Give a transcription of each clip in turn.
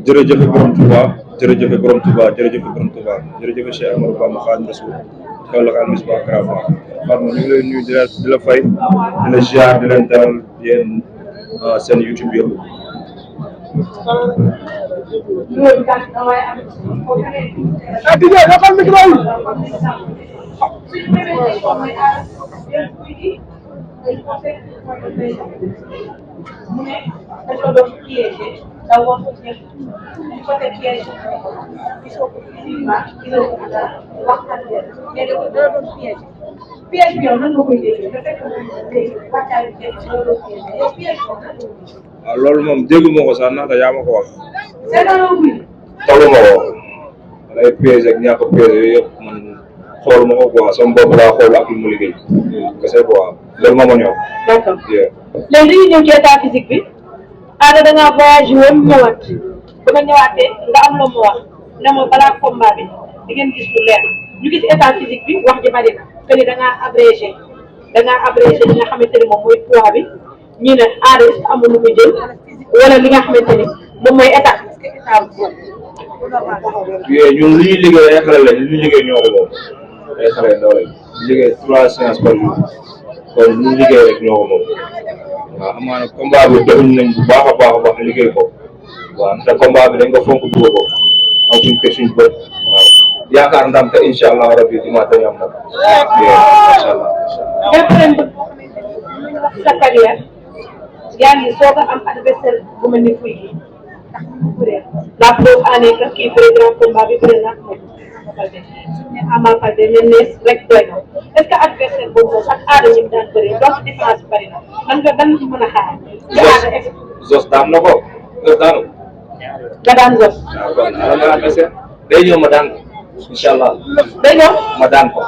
jërëjëf borom Touba jërëjëf borom Touba jërëjëf borom Touba jërëjëf Cheikh Amadou Bamba Xaadimu Rasuul Kaolack Al Misbah Karafa Fatma ñu ngi lay nuyu di la fay di la ziar di leen dalal yéen seen YouTube yëpp. waaw loolu moom dégguma ko sax ndax yaa ma ko wax. taluma ko ay piège ak ñàkk a piège yooyu yëpp man xooluma ko quoi sama bopp laa xool ak lu mu liggéey. kese quoi loolu moo ma ñor. d'accord léegi dañuy ñëw ci état physique bi. Ada da ngaa voyagé woon ñëwaat ba nga ñëwaatee nga am la mu wax ne ma balaa combat bi di ngeen gis lu leer ñu gis état physique bi wax ji bari na que ni da ngaa abrégé li nga xamante ni moom mooy poids bi ñu ne Ada est-ce que amul lu muy jël wala li nga xamante ni moom mooy état ñun li ñuy liggéey ay xale lañ li ñuy liggéey ñoo ko moom ay xale ndaw lañ liggéey 3 séances par jour kon li ñuy liggéey rek ñoo ko moom waaw amaana combat bi defuñ nañ bu baax a baax liggéey ko waaw ndax combat bi dañ ko fonk dugg ko am suñ teg suñ bët waaw yaakaar ndam te incha allah rabi dimanche dañu am ndam incha allah. sa carrière yaa ngi soog a am adversaire bu mel ni Gouye Gui la preuve en est que kii bëri grand combat bi bëri na moom Ama Baldé ne nees rek doy na est-ce que adversaire boobu moom ak Ada ñi mu daan bëri donc différence bëri na man nga dan mën a xaar. Zos daan na ko Zos daanu. nga daan Zos. waaw kon ala adversaire day ñëw ma daan ko incha allah. day ñëw ma daan ko.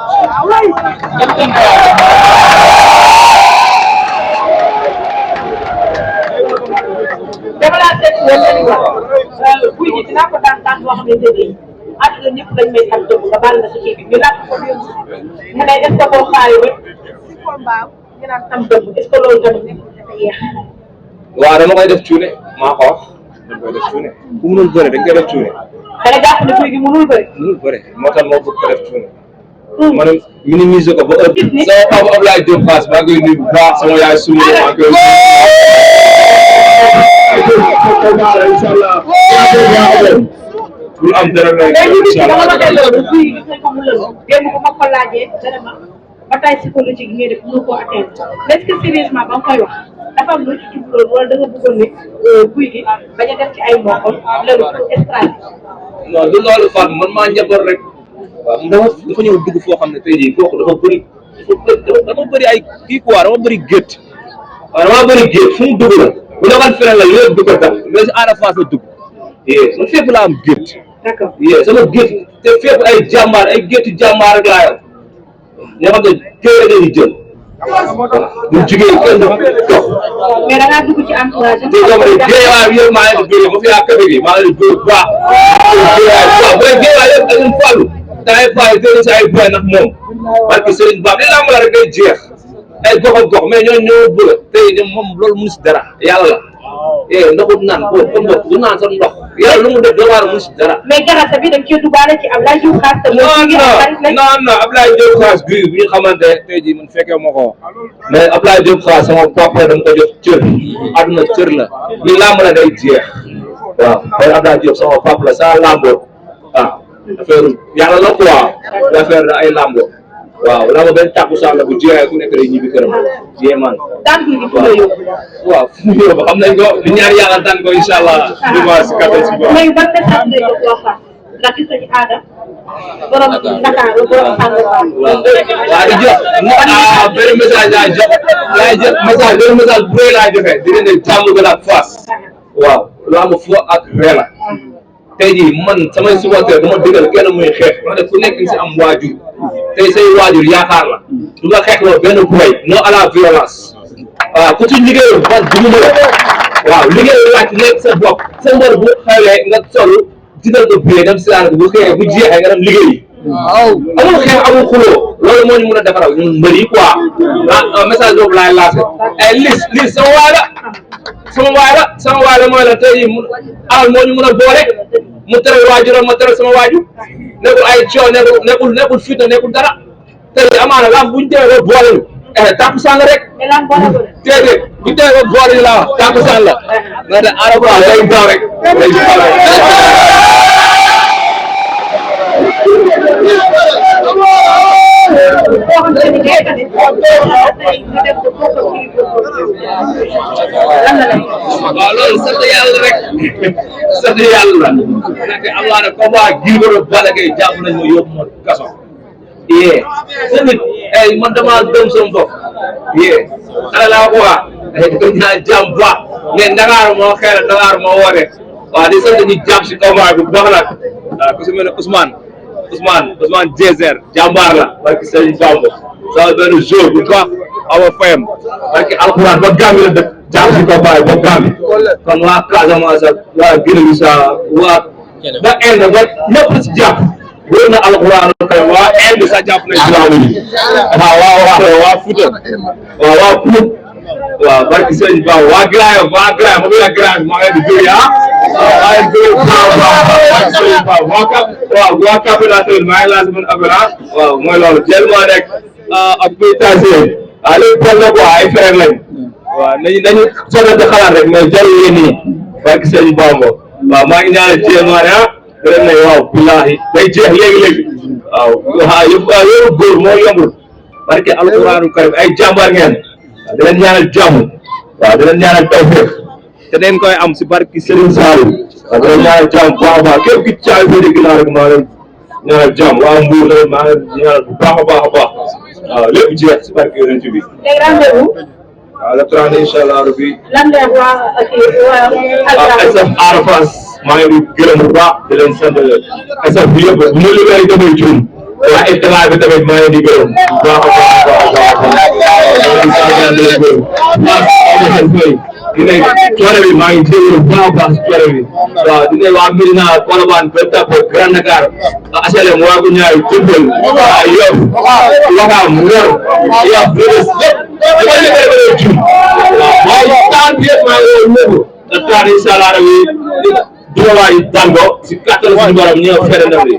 dama laa seet si wàllu Sénégal Gouye Gui dinaa ko daan boo xamante ne àdduna ñëpp dañ may am dëgg nga baal na si kii bi ñu laaj ko mu ne est-ce que boo xaaree ba si combat ñu naan am dëgg est-ce que loolu tamit nekkul dafa yéex. waaw dama koy def cuune maa ko wax dama koy def cuune ku mënul bëre dañ koy def cuune. da nga jàpp ne Gouye Gui mënul bëre. mënul bëre moo tax moo bëgg ko def cuune. ma ne minimiser ko ba heure. sama papa Ablaye Diop Fass maa ngi koy nuyu bu baax sama yaay suñu maa ngi koy nuyu. incha allah. pour am dara lay incha allah. démb bu ma ko laajee dana ma bataille psychologique yi ngay def mënu koo atteindre est-ce que sérieusement ba nga koy wax dafa am lu ci jubloon wala da nga bëggoon ne Gouye Gui bañ a def ci ay mboqam loolu stratégie. non du loolu Fatou man maa njaboot rek. waaw dafa ñëw dugg foo xam ne tey jii kooku dafa bëri ay kii quoi dafa bëri gétt. waaw dafa bëri gétt fu mu dugg la bu doon feneen la léegi dugg tam mais si Ada Fass la dugg. man fépp laa am gétt. d'accord sama gétt te fépp ay jàmbaar ay gétt jàmbaar rek laa yor ñoo xam ne téere dañuy jël. bu jugee kenn du dox. mais da ngaa dugg ci entourage. te comme ni géewaay bi yëpp maa ngi leen di bëri ma fi yaa kër gi maa ngi leen di bëri bu baax. géewaay bu géewaay yëpp dañu fàllu. da ngay fay jëlee si ay boy nag moom parce que Serigne Ba li làmb la rek day jeex ay gox ak gox mais ñooñu ñoo bëgg tey de moom loolu mënu si dara yàlla la ndoxu naan boo ko ndox du naan sa ndox yàlla lu mu def da war a mënu si dara. mais garab bi dañ cee dugaale ci Ablaye Diop Xaas. non Ablaye Diop Xaas bi bi nga xamante tey jii man fekkee ma ko mais Ablaye Diop Xaas sama papa dama ko jox cër àdduna cër la li làmb la day jeex waaw kon Ablaye Diop sama papa la sa làmbo ah. affaire yàlla la quoi affaire ay lambo waaw lambo benn takkusaan la bu jeexee ku nekk day ñibbi këram jéemaan waaw fu mu yóbbu xam nañ ko di ñaan yàlla daan ko incha allah dimanche si kàttan si bopp. léegi ban message ngay jox waa ndax gis nañu aada borom Ndakaaru borom Sàngal waaw di jox benn message laa jox benn message bu rëy laa joxe diggante Diamaguène ak Fass waaw lamb fo ak reela tey jii man samay supporter dama dëggal kenn muy xeex wax ne ku nekk si am waajur tey say waajur yaakaar la du nga xeex loo benn kuréy non à la violence waaw ku ci liggéeyul man du ma la waaw liggéeyul laaj nekk sa bopp sa mbër bu xewlee nga solu digal ko biyee dem si daanaka bu xëyee bu jeexee nga dem liggéeyi amul xeex amul xuloo loolu moo ñu mën a defaral ñun mbër yi quoi message boobu laay lancé ay lis sama waay la mooy la tey alal moo ñu mën a boole mu tere waajuram ma tere sama waajur nekkul ay coow nekkul fitna nekkul dara tey amaana lam buñu demee ba boole ñu takkusaan la rek déedéet buñu demee ba boole ñu laa wax takkusaan la nga de araba day gaaw rek waaw loolu sant yàlla rek sant yàlla nag amaana combat Gris Bordeaux Balla Gaye jàpp nañ ma yóbbu ma kaso tamit man damaa gëm sama bopp xale laa ko waa ko ñaan jàmm baax mais Ndakaaru moo xeer Ndakaaru moo woote waaw di sant ñu jàpp si combat bi bu baax nag waaw ku si mel ne Ousmane Djezer jàmbaar la barki Sëriñ Bamba sama benn jour bu baax awa fayam barki alxuraan ba Gambie la dëkk jàpp si combat bi ba Gambie kon waa Casamance ak waa Guinée-Bissau waa ba Inde ba ñëpp la si jàpp wóor na alxuraan kay waa Inde sax jàpp nañ si laamu yi waa Fouta waa Pout waaw barki Sëriñ Bamba waa Grand Yoff ma ngi Grand Yoff maa ngi leen di jógee maa ngi leen di jógee waa capitaine maa ngi lancé man affaire waaw mooy loolu jël moo nekk ak pétation waaw léegi bon na quoi ay frère lañ waaw nañu soxla xalaat rek mais jarul yéen nii barki Sëriñ Bamba waaw maa ngi ñaanal jéem a gërëm ne waaw billahi day jeex léegi waaw yëpp góor moo yombul barki alquranu karim ay jàmbaar ngeen di leen ñaanal jàmm waaw di leen ñaanal tawfeex te dañ koy am si barki Serigne Saliou waaw di leen ñaanal jàmm bu baax a baax képp ki caay boo dégg naa rek maa leen ñaanal jàmm waa Mbour la maa leen ñaanal bu baax a baax waaw lépp jeex si barki yonent bi waaw le 30 incha allah rabbi asaf Arafas maa ngi leen di gërëm bu baax di leen sant asaf bi yëpp bu ma liggéey damay juum waa état bi tamit maa ngi leen di gërëm bu baax coono bi maa ngi jégalu bu baax a baax si coono bi waaw di nuyu waa Médina Colobane Gueule Tapée Grand Dakar HLM Ouagadougou Niayes Diourbel Yoff Ouakam Ngor Yoff Rebeuss lépp dama liggéey jum waaw mooy temps bi yëpp maa ngi leen nëbb te temps incha allah rabi duma waay dango si kattan suñu borom ñëw fere ndam li